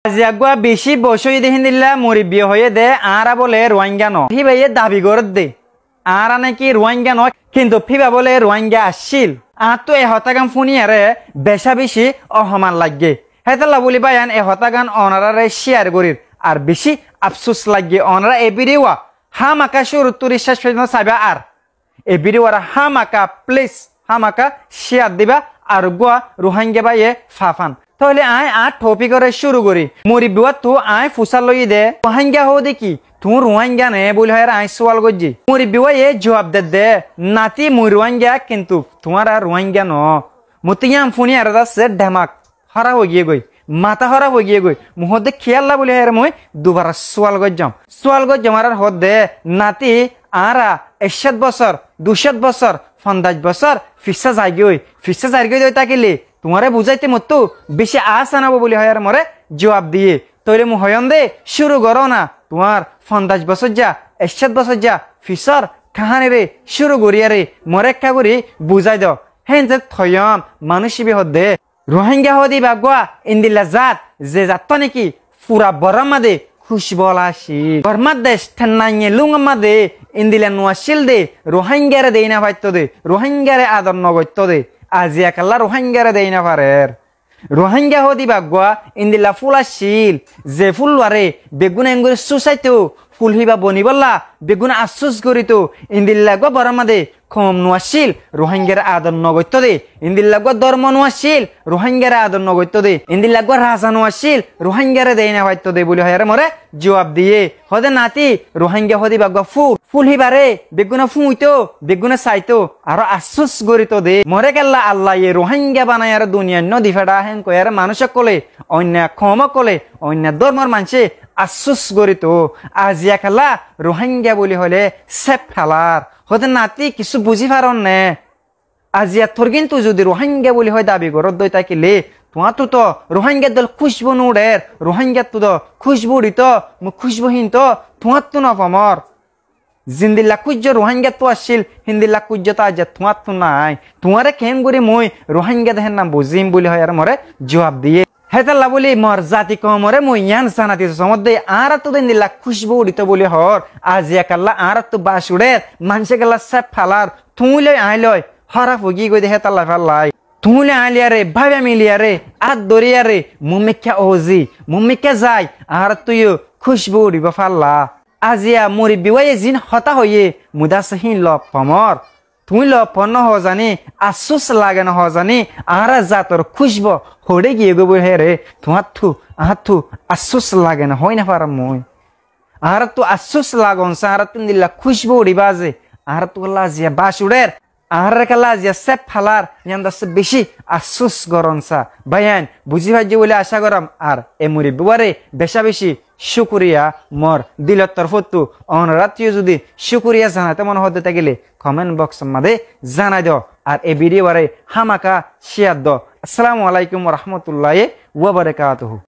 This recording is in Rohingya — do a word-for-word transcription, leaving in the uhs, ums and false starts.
Aijja eggúa bicí boc óiye dé híndilla muribbiye hoiyé dé, añára bóle Ruáinga noó. Híbaye dabi gorédde, añára náki Ruáinga noó, kintu híba bóle Ruáinga accíl. Añáttu e hotágan fúniyaré becá bicí ohoman laiggé. Hétolla bóli báiyain e hotágan onoráre cíyar gorír, ar bicí afsús laiggé. Onorá e bídiyowa hámaka cúruttu gorí céc foijjonto saibá ar e bídiyowa hámaka, plís, hámaka cíyar dibá, ar eggúa Ruáinga báiye fafán. Tóile aññí añár thopíkoré cúru gorí. Muribbiwáttu aññí fusár loiyí dé, Ruáinga hoóde ki? Tuñí Ruáinga né? Bóli hoiyére aññí súal goijjí. Muribbiwáye juab dedde, natí mui Ruáinga, kintu tuáñra Ruáinga noó. Mottú yían fúniyaré dé assé dhemak hóraf óigiyé goi, matá hóraf óigiyé goi. Mui hoódde kiyólla bóli hoiyére mui dubara súal goijjóm. Súal goijjóm ar hoódde, natí añára ekcót bosór, ducót bosór, fonzaic bosór fissá zaigói, fissá zaigói dé tákile tuáñre buzáite mottú bicí aásana óibo bóli hoiyére moré juab diyé. Tóile mui hoiyóm dé, cúru goró na, tuáñr fonzaic bosóijja, ekcót bosóijja fisór kahániyoré cúru goríyaré moré ekká gorí buzái do. Héen ze toiyóm manúic íba hoódde, Ruáinga hoóde íba eggúa endilla zat, ze zattú néki fura Bormá de kúcbu ola accíl. Bormá dec thennañe lúngor mazé endilla nuaccíl de, Ruáingare deéi nofaittóu de, Ruáingare ador nogoittóu de. Aijja kiyólla Ruáingare deéi nofarér. Ruáinga hoóde íba eggúa endilla fúl accíl, ze fúlluaré beggúne eéngorí súsaitóu, fúl híba bonibólla beggúne affús gorítou. Endilla eggúa Bormá de koum nuaccíl, Ruáingare ador nogoittóu de. Endilla eggúa dórmo nuaccíl, Ruáingare ador nogoittóu de. Endilla eggúa raza nuaccíl, Ruáingare deéi nofaittóu de bóli hoiyére moré juab diyé. Hoóde natí, Ruáinga hoóde íba eggúa fúl. Fúl híbaré beggúne fúñitou, beggúne saitóu, aró affús gorítou de. Moré kiyólla Allaye Ruáinga banaiyaré duniyait nódi féçá héen hoiyére manúic ókkolé, oinno koum ókkolé, oinno dórmor maincé affús gorítou. Aijja kiyólla Ruáinga bóli hoilé sép félár. Hoóde natí kissú buzí farón né? Aijja torgín tui zudi Ruáinga bóli hoói dabi goródde ói tákile, tuáñttu toó Ruáingar dóilla kúcbu nuçér, Ruáingattu toó kúcbu uçítou, mui kúcbu híin toó tuáñttu nofomór. Zendilla kúcbu Ruáingattu accíl, héndilla kúcbu toó aijja tuáñttu nái. Tuáñre keéngorí mui Ruáinga de hénna buzím bóli hoiyére moré juab diyé. Hétolla bóli mor zati koumoré mui yián zanai ditou somódde, añáráttu de endilla kúcbu uçítou bóli hoór, aijja kiyólla añáráttu bac uçér, maincé kiyólla sép félár, tuñí loi aññí loi, hóraf óigiyoi de hétolla félai. Tuñí loi aññí loiyaré, báiba miliyaré, át dóriyoré, muúmikká ozi, muúmikká zai, añáráttu yó kúcbu uçíba félla. Aijja muribbi wáiye ziín hotá hoiyé, mui de assé híin lof fomór. Tuñí lof fon nohoó zaní, affús lage nohoó zaní, añára zator kúcbu hoçé giyé goi bóli hoiyére, tuáñttu, añáttu affús lage nohoói nofarámmoi. Añáráttu affús lagon saá, añáráttu endilla kúcbu uçíba ze, añáráttu kiyólla aijja bac uçér, añáráre kiyólla aijja sép félár, yián de assé bicí affús goron saá. Báiyain, buzí faijjó bóli acá gorám, ar e muribbi wáre becá bicí cúkuriya mor dilor torfóttu. Onoráttu yó zudi cúkuriya zanaitó mone hoódde tákile, koment boksor mazé zanai do, ar e bidiyó wáre hámaka cíyar do. Assalamu alaikum wa rahmatulláhi wa barakátuhu.